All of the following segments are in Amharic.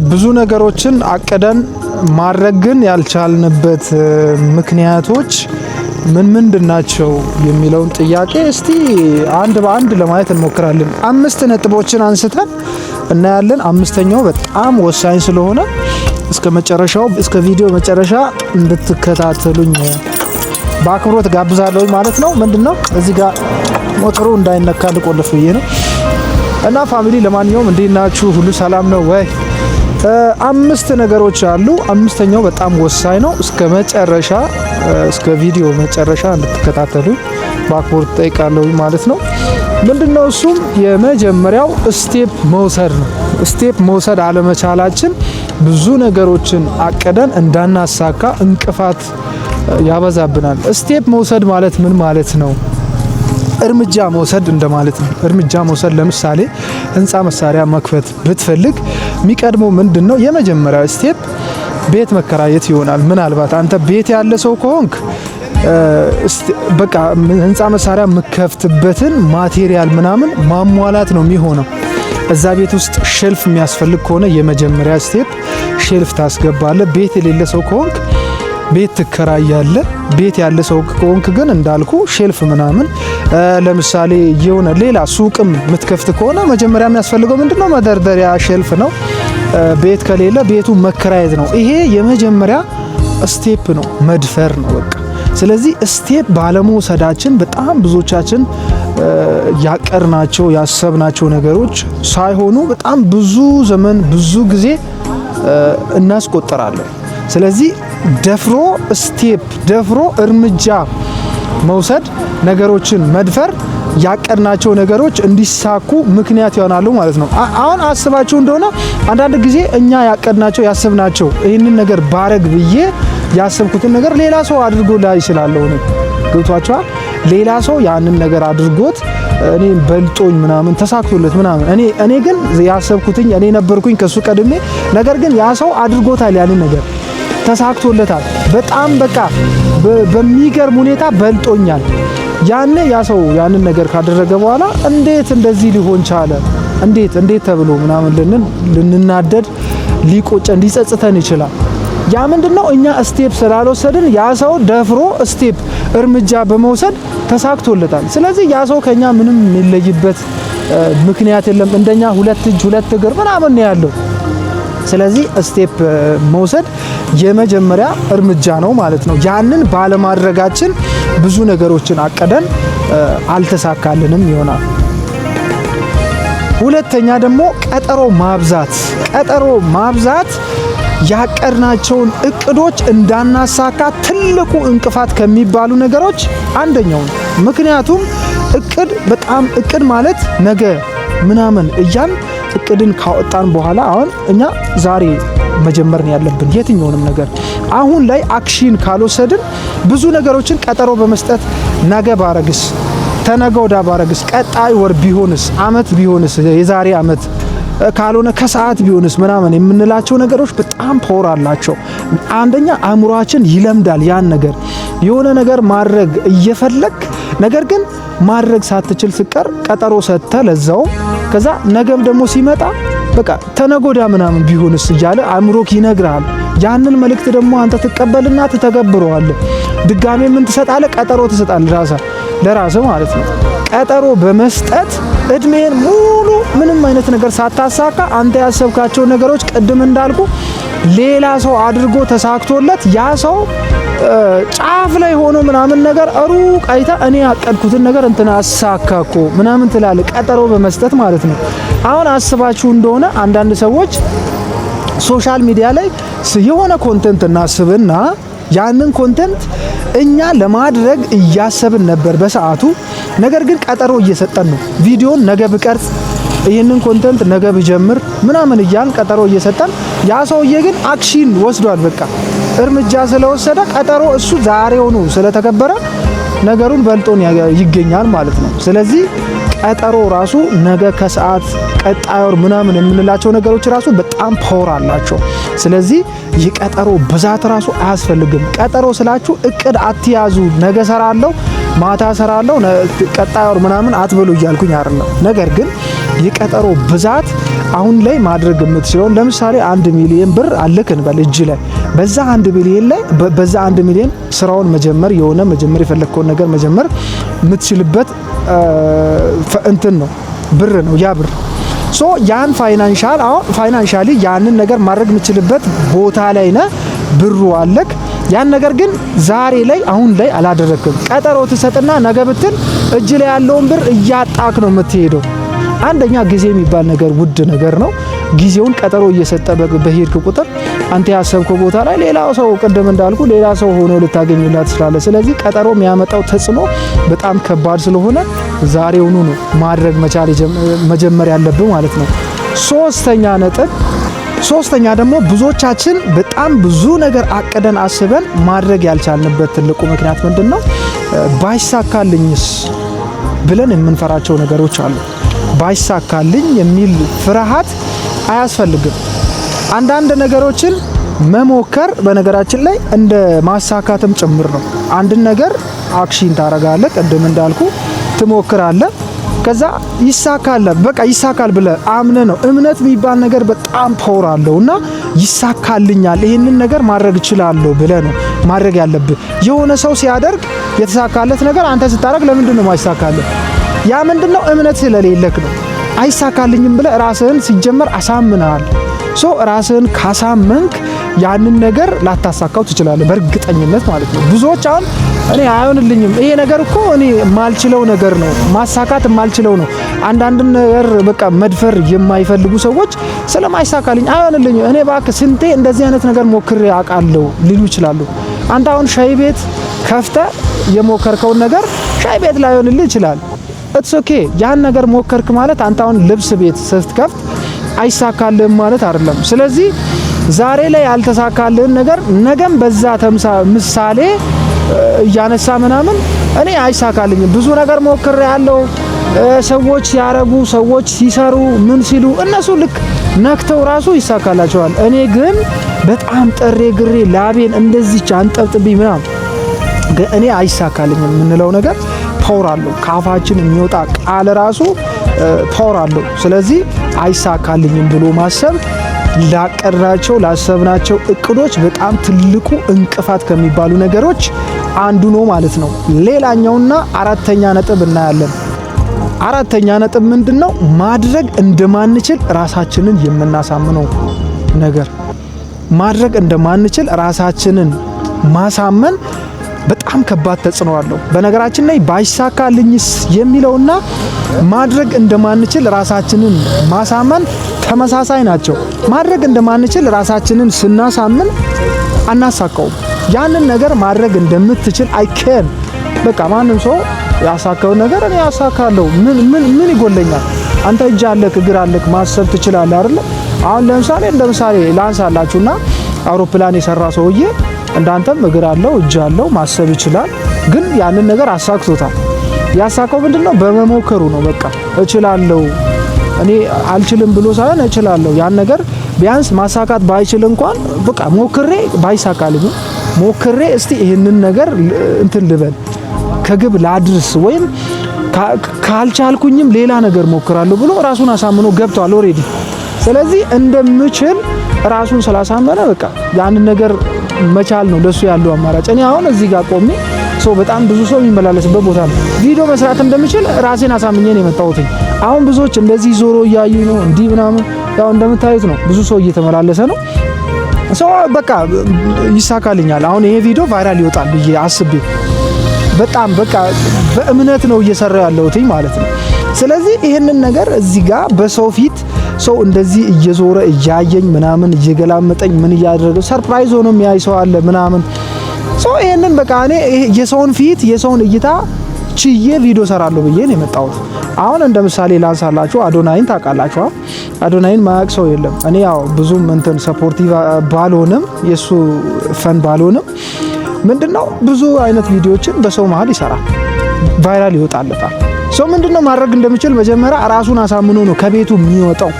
ብዙ ነገሮችን አቅደን ማድረግ ግን ያልቻልንበት ምክንያቶች ምን ምንድን ናቸው የሚለውን ጥያቄ እስቲ አንድ በአንድ ለማየት እንሞክራለን። አምስት ነጥቦችን አንስተን እናያለን። አምስተኛው በጣም ወሳኝ ስለሆነ እስከ መጨረሻው፣ እስከ ቪዲዮ መጨረሻ እንድትከታተሉኝ በአክብሮት ጋብዛለሁ ማለት ነው። ምንድነው፣ እዚህ ጋር ሞተሩ እንዳይነካ ልቆልፍ ብዬ ነው። እና family፣ ለማንኛውም እንዴት ናችሁ? ሁሉ ሰላም ነው ወይ? አምስት ነገሮች አሉ። አምስተኛው በጣም ወሳኝ ነው። እስከ መጨረሻ፣ እስከ ቪዲዮ መጨረሻ እንድትከታተሉ በአክብሮት ጠይቃለሁ ማለት ነው። ምንድነው እሱም? የመጀመሪያው step መውሰድ ነው። Step መውሰድ አለመቻላችን ብዙ ነገሮችን አቅደን እንዳናሳካ እንቅፋት ያበዛብናል። Step መውሰድ ማለት ምን ማለት ነው? እርምጃ መውሰድ እንደማለት ነው። እርምጃ መውሰድ፣ ለምሳሌ ህንፃ መሳሪያ መክፈት ብትፈልግ የሚቀድመው ምንድን ነው? የመጀመሪያው step ቤት መከራየት ይሆናል። ምናልባት አንተ ቤት ያለ ሰው ከሆንክ በቃ ህንፃ መሳሪያ የምከፍትበትን material ምናምን ማሟላት ነው የሚሆነው። እዛ ቤት ውስጥ shelf የሚያስፈልግ ከሆነ የመጀመሪያ step shelf ታስገባለህ። ቤት የሌለ ሰው ከሆንክ ቤት ትከራያለህ። ቤት ያለ ሰው ከሆንክ ግን እንዳልኩ shelf ምናምን፣ ለምሳሌ የሆነ ሌላ ሱቅም የምትከፍት ከሆነ መጀመሪያ የሚያስፈልገው ምንድነው? መደርደሪያ shelf ነው። ቤት ከሌለ ቤቱ መከራየት ነው። ይሄ የመጀመሪያ step ነው፣ መድፈር ነው በቃ። ስለዚህ step ባለመውሰዳችን በጣም ብዙዎቻችን ያቀድናቸው፣ ያሰብናቸው ነገሮች ሳይሆኑ በጣም ብዙ ዘመን፣ ብዙ ጊዜ እናስቆጥራለን። ስለዚህ ደፍሮ step፣ ደፍሮ እርምጃ መውሰድ፣ ነገሮችን መድፈር ያቀድናቸው ነገሮች እንዲሳኩ ምክንያት ይሆናሉ ማለት ነው። አሁን አስባችሁ እንደሆነ አንዳንድ ጊዜ እኛ ያቀድናቸው፣ ያሰብናቸው፣ ይህንን ነገር ባረግ ብዬ ያሰብኩትን ነገር ሌላ ሰው አድርጎ ላይ ይችላለሁ። እኔ ገብቷችኋል? ሌላ ሰው ያንን ነገር አድርጎት እኔ በልጦኝ ምናምን ተሳክቶለት ምናምን፣ እኔ ግን ያሰብኩትኝ እኔ ነበርኩኝ ከሱ ቀድሜ። ነገር ግን ያ ሰው አድርጎታል፣ ያንን ነገር ተሳክቶለታል። በጣም በቃ በሚገርም ሁኔታ በልጦኛል። ያኔ ያ ሰው ያንን ነገር ካደረገ በኋላ እንዴት እንደዚህ ሊሆን ቻለ? እንዴት እንዴት ተብሎ ምናምን ልንል፣ ልንናደድ፣ ሊቆጨን፣ ሊጸጽተን ይችላል። ያ ምንድነው? እኛ step ስላልወሰድን ያ ሰው ደፍሮ step፣ እርምጃ በመውሰድ ተሳክቶለታል። ስለዚህ ያ ሰው ከኛ ምንም የሚለይበት ምክንያት የለም። እንደኛ ሁለት እጅ ሁለት እግር ምናምን ነው ያለው። ስለዚህ step መውሰድ የመጀመሪያ እርምጃ ነው ማለት ነው። ያንን ባለማድረጋችን ብዙ ነገሮችን አቅደን አልተሳካልንም ይሆናል። ሁለተኛ ደግሞ ቀጠሮ ማብዛት። ቀጠሮ ማብዛት ያቀድናቸውን እቅዶች እንዳናሳካ ትልቁ እንቅፋት ከሚባሉ ነገሮች አንደኛው ነው። ምክንያቱም እቅድ በጣም፣ እቅድ ማለት ነገ ምናምን እያልን እቅድን ካወጣን በኋላ፣ አሁን እኛ ዛሬ መጀመር ነው ያለብን የትኛውንም ነገር። አሁን ላይ action ካልወሰድን ብዙ ነገሮችን ቀጠሮ በመስጠት ነገ ባረግስ፣ ተነገ ወዲያ ባረግስ፣ ቀጣይ ወር ቢሆንስ፣ አመት ቢሆንስ፣ የዛሬ አመት ካልሆነ ከሰዓት ቢሆንስ ምናምን የምንላቸው ነገሮች በጣም power አላቸው። አንደኛ አእምሯችን ይለምዳል ያን ነገር። የሆነ ነገር ማድረግ እየፈለግክ ነገር ግን ማድረግ ሳትችል ስትቀር ቀጠሮ ሰጥተህ ለዛው ከዛ ነገም ደግሞ ሲመጣ በቃ ተነጎዳ ምናምን ቢሆንስ እያለ አእምሮክ ይነግርሃል። ያንን መልእክት ደግሞ አንተ ትቀበልና ትተገብረዋለህ። ድጋሜ ምን ትሰጣለህ? ቀጠሮ ትሰጣለህ ራስህ ለራስህ ማለት ነው። ቀጠሮ በመስጠት እድሜን ሙሉ ምንም አይነት ነገር ሳታሳካ፣ አንተ ያሰብካቸው ነገሮች ቅድም እንዳልኩ ሌላ ሰው አድርጎ ተሳክቶለት፣ ያ ሰው ጫፍ ላይ ሆኖ ምናምን ነገር ሩቅ አይተህ እኔ ያቀድኩትን ነገር እንትና አሳካ እኮ ምናምን ትላለህ። ቀጠሮ በመስጠት ማለት ነው። አሁን አስባችሁ እንደሆነ አንዳንድ ሰዎች social media ላይ የሆነ content እናስብና ያንን content እኛ ለማድረግ እያሰብን ነበር በሰዓቱ። ነገር ግን ቀጠሮ እየሰጠን ነው። ቪዲዮን ነገ ብቀርጽ፣ ይህንን content ነገ ብጀምር ምናምን እያልን ቀጠሮ እየሰጠን፣ ያ ሰውዬ ግን action ወስዷል። በቃ እርምጃ ስለወሰደ ቀጠሮ እሱ ዛሬውኑ ስለተገበረ ነገሩን በልጦን ይገኛል ማለት ነው። ስለዚህ ቀጠሮ ራሱ ነገ ከሰዓት፣ ቀጣይ ወር ምናምን የምንላቸው ነገሮች ራሱ በጣም power አላቸው። ስለዚህ የቀጠሮ ብዛት ራሱ አያስፈልግም። ቀጠሮ ስላችሁ እቅድ አትያዙ። ነገ ሰራለሁ፣ ማታ ሰራለሁ፣ ቀጣይ ወር ምናምን አትበሉ እያልኩኝ አይደለም። ነገር ግን የቀጠሮ ብዛት አሁን ላይ ማድረግ የምትችለውን፣ ለምሳሌ 1 ሚሊዮን ብር አለክ እንበል እጅ ላይ፣ በዛ 1 ቢሊዮን ላይ፣ በዛ 1 ሚሊዮን ስራውን መጀመር፣ የሆነ መጀመር የፈለግከውን ነገር መጀመር የምትችልበት እንትን ነው፣ ብር ነው ያ ብር። So ያን financial፣ አሁን financially ያንን ነገር ማድረግ የምትችልበት ቦታ ላይ ነህ፣ ብሩ አለክ። ያን ነገር ግን ዛሬ ላይ፣ አሁን ላይ አላደረግክም። ቀጠሮ ትሰጥና ነገ ብትል እጅ ላይ ያለውን ብር እያጣክ ነው የምትሄደው። አንደኛ ጊዜ የሚባል ነገር ውድ ነገር ነው። ጊዜውን ቀጠሮ እየሰጠ በሄድክ ቁጥር አንተ ያሰብከው ቦታ ላይ ሌላ ሰው፣ ቅድም እንዳልኩ፣ ሌላ ሰው ሆኖ ልታገኙላት ትችላለህ። ስለዚህ ቀጠሮ የሚያመጣው ተጽዕኖ በጣም ከባድ ስለሆነ ዛሬውኑ ነው ማድረግ መቻል መጀመር ያለብህ ማለት ነው። ሶስተኛ ነጥብ፣ ሶስተኛ ደግሞ ብዙዎቻችን በጣም ብዙ ነገር አቅደን አስበን ማድረግ ያልቻልንበት ትልቁ ምክንያት ምንድን ነው? ባይሳካልኝስ ብለን የምንፈራቸው ነገሮች አሉ። ባይሳካልኝ የሚል ፍርሃት አያስፈልግም። አንዳንድ ነገሮችን መሞከር በነገራችን ላይ እንደ ማሳካትም ጭምር ነው። አንድን ነገር action ታረጋለህ፣ ቅድም እንዳልኩ ትሞክራለህ። ከዛ ይሳካል፣ በቃ ይሳካል ብለህ አምነህ ነው። እምነት የሚባል ነገር በጣም power አለው እና ይሳካልኛል፣ ይህንን ነገር ማድረግ እችላለሁ ብለህ ነው ማድረግ ያለብህ። የሆነ ሰው ሲያደርግ የተሳካለት ነገር አንተ ስታደርግ ለምንድን ነው የማይሳካልህ? ያ ምንድን ነው? እምነት ስለሌለክ ነው። አይሳካልኝም ብለህ ራስህን ሲጀመር አሳምነሃል። So ራስህን ካሳመንክ ያንን ነገር ላታሳካው ትችላለህ፣ በእርግጠኝነት ማለት ነው። ብዙዎች አሁን እኔ አይሆንልኝም፣ ይሄ ነገር እኮ እኔ የማልችለው ነገር ነው፣ ማሳካት የማልችለው ነው። አንዳንድ ነገር በቃ መድፈር የማይፈልጉ ሰዎች ስለማይሳካልኝ፣ አይሆንልኝም፣ እኔ እባክህ ስንቴ እንደዚህ አይነት ነገር ሞክሬ አውቃለሁ ሊሉ ይችላሉ። አንተ አሁን ሻይ ቤት ከፍተህ የሞከርከውን ነገር ሻይ ቤት ላይሆንልህ ይችላል። It's okay። ያን ነገር ሞከርክ ማለት አንተ አሁን ልብስ ቤት ስትከፍት አይሳካልህም ማለት አይደለም። ስለዚህ ዛሬ ላይ ያልተሳካልህን ነገር ነገም በዛ ተምሳ ምሳሌ እያነሳ ምናምን እኔ አይሳካልኝም፣ ብዙ ነገር ሞክሬ ያለው፣ ሰዎች ሲያረጉ፣ ሰዎች ሲሰሩ፣ ምን ሲሉ እነሱ ልክ ነክተው ራሱ ይሳካላቸዋል። እኔ ግን በጣም ጥሬ ግሬ ላቤን እንደዚች አንጠብጥቤ ምናምን እኔ አይሳካልኝም የምንለው ነገር power አለው። ከአፋችን የሚወጣ ቃል ራሱ power አለው። ስለዚህ አይሳካልኝም ብሎ ማሰብ ላቀድናቸው፣ ላሰብናቸው እቅዶች በጣም ትልቁ እንቅፋት ከሚባሉ ነገሮች አንዱ ነው ማለት ነው። ሌላኛውና አራተኛ ነጥብ እናያለን። አራተኛ ነጥብ ምንድን ነው? ማድረግ እንደማንችል ራሳችንን የምናሳምነው ነገር። ማድረግ እንደማንችል ራሳችንን ማሳመን በጣም ከባድ ተጽዕኖ አለው። በነገራችን ላይ ባይሳካልኝስ የሚለውና ማድረግ እንደማንችል ራሳችንን ማሳመን ተመሳሳይ ናቸው። ማድረግ እንደማንችል ራሳችንን ስናሳምን አናሳካውም። ያንን ነገር ማድረግ እንደምትችል፣ I can፣ በቃ ማንም ሰው ያሳካውን ነገር እኔ ያሳካለሁ። ምን ምን ምን ይጎለኛል? አንተ እጅ አለክ፣ እግር አለክ፣ ማሰብ ትችላለህ አይደለ? አሁን ለምሳሌ እንደ ምሳሌ ላንሳላችሁና አውሮፕላን የሰራ ሰውዬ እንዳንተም እግር አለው፣ እጅ አለው፣ ማሰብ ይችላል። ግን ያንን ነገር አሳክቶታል። ያሳካው ምንድነው? በመሞከሩ ነው። በቃ እችላለሁ፣ እኔ አልችልም ብሎ ሳይሆን እችላለሁ። ያን ነገር ቢያንስ ማሳካት ባይችል እንኳን በቃ ሞክሬ፣ ባይሳካልኝም ሞክሬ እስቲ ይህንን ነገር እንትን ልበል፣ ከግብ ላድርስ ወይም ካልቻልኩኝም ሌላ ነገር ሞክራለሁ ብሎ ራሱን አሳምኖ ገብቷል already። ስለዚህ እንደምችል ራሱን ስላሳመነ በቃ ያንን ነገር መቻል ነው ለሱ ያለው አማራጭ። እኔ አሁን እዚህ ጋር ቆሜ፣ ሰው በጣም ብዙ ሰው የሚመላለስበት ቦታ ነው። ቪዲዮ መስራት እንደምችል ራሴን አሳምኜ ነው የመጣሁት። አሁን ብዙዎች እንደዚህ ዞሮ እያዩ ነው እንዲህ ምናምን፣ ያው እንደምታዩት ነው፣ ብዙ ሰው እየተመላለሰ ነው። So በቃ ይሳካልኛል። አሁን ይሄ ቪዲዮ viral ይወጣል ብዬ አስቤ በጣም በቃ በእምነት ነው እየሰራ ያለሁት ማለት ነው። ስለዚህ ይህንን ነገር እዚህ ጋር በሰው ፊት፣ ሰው እንደዚህ እየዞረ እያየኝ ምናምን፣ እየገላመጠኝ፣ ምን እያደረገ surprise ሆኖ የሚያይ ሰው አለ ምናምን። So ይህንን በቃ እኔ የሰውን ፊት፣ የሰውን እይታ ችዬ ቪዲዮ ሰራለሁ ብዬ ነው የመጣሁት። አሁን እንደ ምሳሌ ላንሳላችሁ። አዶናይን ታውቃላችሁ? አዶናይን ማያውቅ ሰው የለም። እኔ ያው ብዙም እንትን supportive ባልሆንም፣ የእሱ fan ባልሆንም፣ ምንድነው ብዙ አይነት ቪዲዮዎችን በሰው መሀል ይሰራል፣ viral ይወጣለታል። ሰው ምንድነው ማድረግ እንደሚችል መጀመሪያ ራሱን አሳምኖ ነው ከቤቱ የሚወጣው።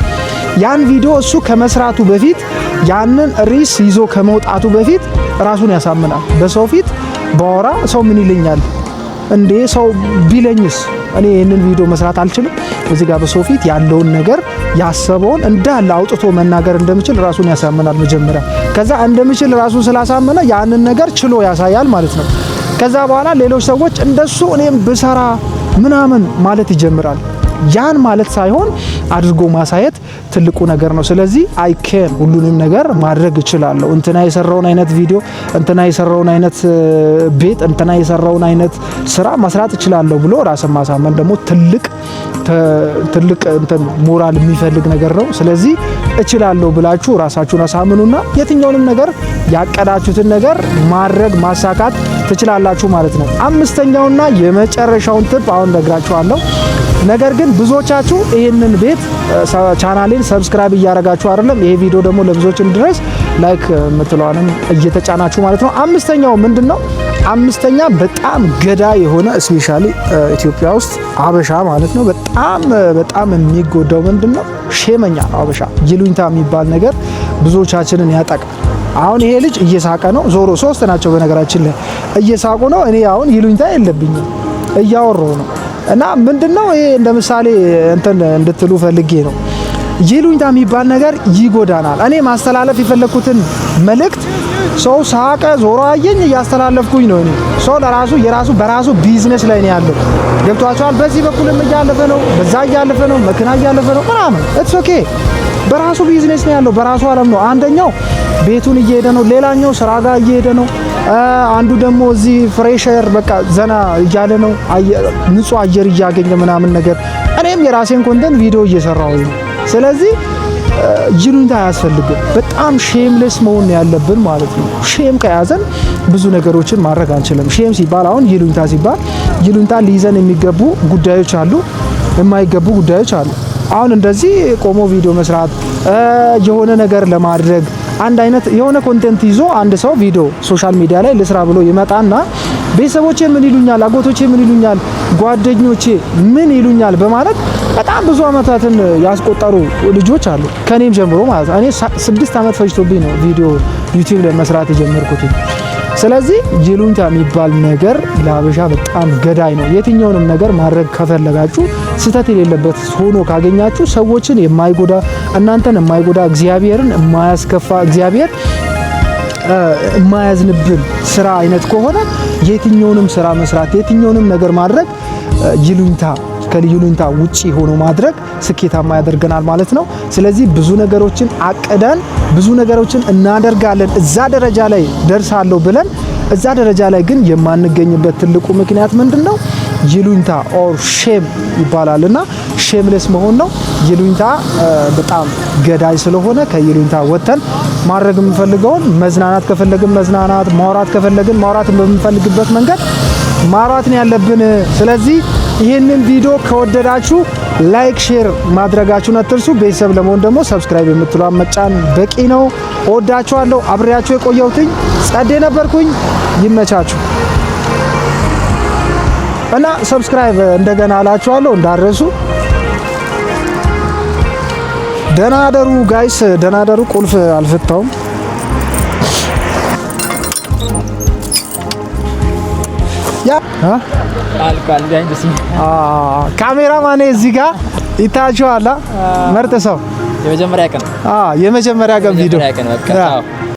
ያን ቪዲዮ እሱ ከመስራቱ በፊት፣ ያንን risk ይዞ ከመውጣቱ በፊት ራሱን ያሳምናል። በሰው ፊት ባወራ ሰው ምን ይለኛል እንዴ? ሰው ቢለኝስ? እኔ ይህንን ቪዲዮ መስራት አልችልም። እዚህ ጋር በሰው ፊት ያለውን ነገር ያሰበውን እንዳለ አውጥቶ መናገር እንደምችል ራሱን ያሳምናል መጀመሪያ። ከዛ እንደምችል ራሱን ስላሳመነ ያንን ነገር ችሎ ያሳያል ማለት ነው። ከዛ በኋላ ሌሎች ሰዎች እንደሱ እኔም ብሰራ ምናምን ማለት ይጀምራል። ያን ማለት ሳይሆን አድርጎ ማሳየት ትልቁ ነገር ነው። ስለዚህ I can፣ ሁሉንም ነገር ማድረግ እችላለሁ። እንትና የሰራውን አይነት ቪዲዮ፣ እንትና የሰራውን አይነት ቤት፣ እንትና የሰራውን አይነት ስራ መስራት እችላለሁ ብሎ ራስን ማሳመን ደግሞ ትልቅ ትልቅ እንትን ሞራል የሚፈልግ ነገር ነው። ስለዚህ እችላለሁ ብላችሁ ራሳችሁን አሳምኑና የትኛውንም ነገር ያቀዳችሁትን ነገር ማድረግ ማሳካት ትችላላችሁ ማለት ነው። አምስተኛውና የመጨረሻውን tip አሁን ነግራችኋለሁ። ነገር ግን ብዙዎቻችሁ ይህንን ቤት ቻናሌን subscribe እያደረጋችሁ አይደለም። ይሄ ቪዲዮ ደግሞ ለብዙዎች እንዲደርስ like የምትለዋንም እየተጫናችሁ ማለት ነው። አምስተኛው ምንድን ነው? አምስተኛ በጣም ገዳይ የሆነ especially ኢትዮጵያ ውስጥ አበሻ ማለት ነው በጣም በጣም የሚጎዳው ምንድን ነው? ሼመኛ ነው አበሻ። ይሉኝታ የሚባል ነገር ብዙዎቻችንን ያጠቃል። አሁን ይሄ ልጅ እየሳቀ ነው። ዞሮ ሶስት ናቸው በነገራችን ላይ፣ እየሳቁ ነው። እኔ አሁን ይሉኝታ የለብኝም፣ እያወራሁ ነው። እና ምንድነው ይሄ እንደ ምሳሌ እንትን እንድትሉ ፈልጌ ነው። ይሉኝታ የሚባል ነገር ይጎዳናል። እኔ ማስተላለፍ የፈለኩትን መልእክት ሰው ሳቀ፣ ዞሮ አየኝ፣ እያስተላለፍኩኝ ነው። እኔ ሰው ለራሱ የራሱ በራሱ ቢዝነስ ላይ ነው ያለው። ገብቷቸዋል። በዚህ በኩልም እያለፈ ነው፣ በዛ እያለፈ ነው፣ መኪና እያለፈ ነው ምናምን፣ it's okay። በራሱ ቢዝነስ ነው ያለው፣ በራሱ ዓለም ነው። አንደኛው ቤቱን እየሄደ ነው፣ ሌላኛው ስራ ጋር እየሄደ ነው። አንዱ ደግሞ እዚህ fresh air በቃ ዘና እያለ ነው፣ ንጹህ አየር እያገኘ ምናምን ነገር። እኔም የራሴን content ቪዲዮ እየሰራሁ ነው። ስለዚህ ይሉኝታ አያስፈልግም። በጣም shameless መሆን ያለብን ማለት ነው። Shame ከያዘን ብዙ ነገሮችን ማድረግ አንችልም። Shame ሲባል፣ አሁን ይሉኝታ ሲባል፣ ይሉኝታ ሊይዘን የሚገቡ ጉዳዮች አሉ፣ የማይገቡ ጉዳዮች አሉ። አሁን እንደዚህ ቆሞ ቪዲዮ መስራት፣ የሆነ ነገር ለማድረግ፣ አንድ አይነት የሆነ content ይዞ አንድ ሰው ቪዲዮ social media ላይ ልስራ ብሎ ይመጣና ቤተሰቦቼ ምን ይሉኛል፣ አጎቶቼ ምን ይሉኛል፣ ጓደኞቼ ምን ይሉኛል በማለት በጣም ብዙ አመታትን ያስቆጠሩ ልጆች አሉ፣ ከኔም ጀምሮ ማለት ነው። እኔ 6 አመት ፈጅቶብኝ ነው ቪዲዮ ዩቲዩብ ላይ መስራት የጀመርኩት። ስለዚህ ይሉኝታ የሚባል ነገር ለሀበሻ በጣም ገዳይ ነው። የትኛውንም ነገር ማድረግ ከፈለጋችሁ፣ ስህተት የሌለበት ሆኖ ካገኛችሁ፣ ሰዎችን የማይጎዳ፣ እናንተን የማይጎዳ፣ እግዚአብሔርን የማያስከፋ፣ እግዚአብሔር የማያዝንብን ስራ አይነት ከሆነ የትኛውንም ስራ መስራት፣ የትኛውንም ነገር ማድረግ፣ ይሉኝታ ከይሉኝታ ውጪ ሆኖ ማድረግ ስኬታማ ያደርገናል ማለት ነው። ስለዚህ ብዙ ነገሮችን አቅደን ብዙ ነገሮችን እናደርጋለን፣ እዛ ደረጃ ላይ ደርሳለሁ ብለን እዛ ደረጃ ላይ ግን የማንገኝበት ትልቁ ምክንያት ምንድን ነው? ይሉኝታ or shame ይባላል እና shameless መሆን ነው። ይሉኝታ በጣም ገዳይ ስለሆነ ከይሉኝታ ወጥተን ማድረግ የምንፈልገውን፣ መዝናናት ከፈለግን መዝናናት፣ ማውራት ከፈለግን ማውራት በምንፈልግበት መንገድ ማውራት ነው ያለብን። ስለዚህ ይህንን ቪዲዮ ከወደዳችሁ like፣ share ማድረጋችሁን አትርሱ። ቤተሰብ ለመሆን ደግሞ subscribe የምትለዋን መጫን በቂ ነው። እወዳችኋለሁ። አብሬያችሁ የቆየሁትኝ ጸዴ ነበርኩኝ። ይመቻችሁ እና subscribe እንደገና አላችኋለሁ እንዳትረሱ። ደህና አደሩ guys፣ ደህና አደሩ። ቁልፍ አልፈታውም። ያ ካሜራማኔ እዚህ ጋር ይታያችኋል። ምርጥ ሰው። የመጀመሪያ ቀን። የመጀመሪያ ቀን ቪዲዮ።